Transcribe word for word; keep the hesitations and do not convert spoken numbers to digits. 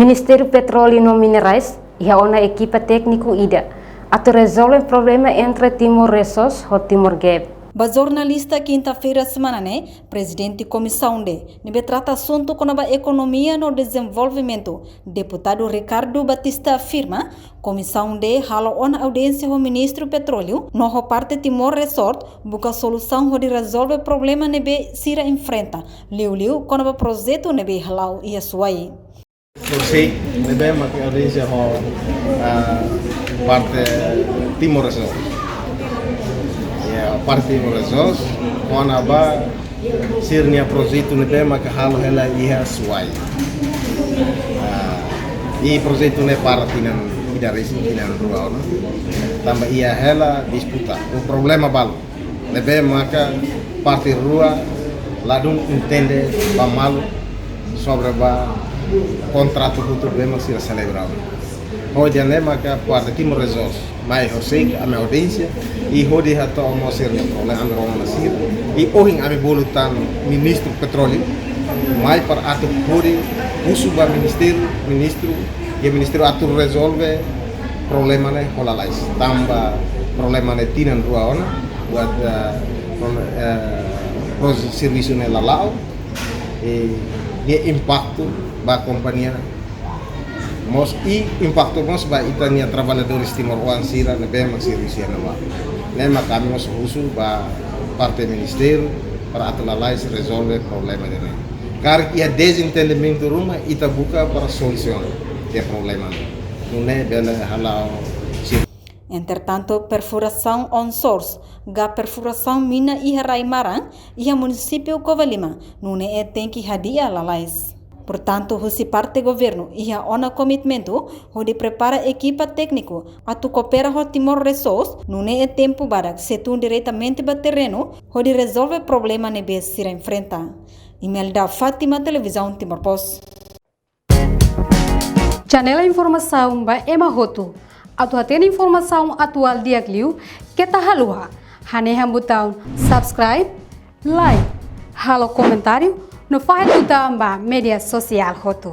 Ministériu Petróleu no Minerais iha ona ekipa tékniku ida atu rezolve problema entre Timor Resources ho Timor Gap. Ba jornalista, kinta-feira semana ne'e, Prezidente Komisaun D ne'ebé trata asuntu kona-ba ekonomia no dezenvolvimentu, Deputadu Ricardo Batista afirma, Komisaun D halo ona audiénsia ho Ministru Petróleu no ho parte Timor Resources buka solusaun hodi rezolve problema ne'ebé sira enfrenta, liuliu kona-ba projetu ne'ebé hala'o iha Suai. Horisehik ne'ebé mak audiénsia ho, ah, parte Timor Resources. Ya, parte Timor Resources, kona-ba sira-nia projetu ne'ebé maka halo hela iha Suai. Ah, i projetu ne'e para tinan ida resin, tinan rua ona. Tanba iha hela disputa, ou problema balu ne'ebé maka parte rua ladún entende ba malu sobre ba kontratu hotu ne'ebé mak sira selebra. Hodi nune'e maka parte Timor Resources mai horisehik ami audiénsia, i hodi hato'o mós sira-nia problema, ami rona ona sira. I ohin ami bolu tan Ministru Petróleu mai para atu hodi husu ba ministériu, ministru, i ministériu atu rezolve problema ne'e ho lalais. Tanba problema ne'e tinan rua ona, buat, eh, pro-, eh, pro-, servisu ne'e la la'o, i, i impaktu ba kompañia mós, i impaktu mós ba ita-nia traballadores timoroan sira ne'ebé mak servisu iha ne'ebá. Ne'e mak ami mós husu ba parte ministériu para atu lalais rezolve problema ida-ne'e. Karik iha dezentendimentu ruma, ita buka para solusiona iha problema ne'e. Nune'e bele hala'o sir- Entretantu, perfurasaun onshore, ka perfurasaun mina iha rai-maran, iha munisípiu Covalima, nune'e tenke hadi'a lalais. Portantu, husi parte governu iha ona komitmentu hodi prepara ekipa tékniku atu koopera ho Timor Resources, nune'e tempu badak sei tun diretamente ba terrenu hodi rezolve problema ne'ebé sira enfrenta. Imelda Fátima, Televizaun Timor Post. Janela informasaun ba ema hotu. Atu hatene informasaun atuál di'ak liu, keta haluha hanehan butaun subscribe, like, halo komentáriu, no fahe tutan ba média sosiál hotu.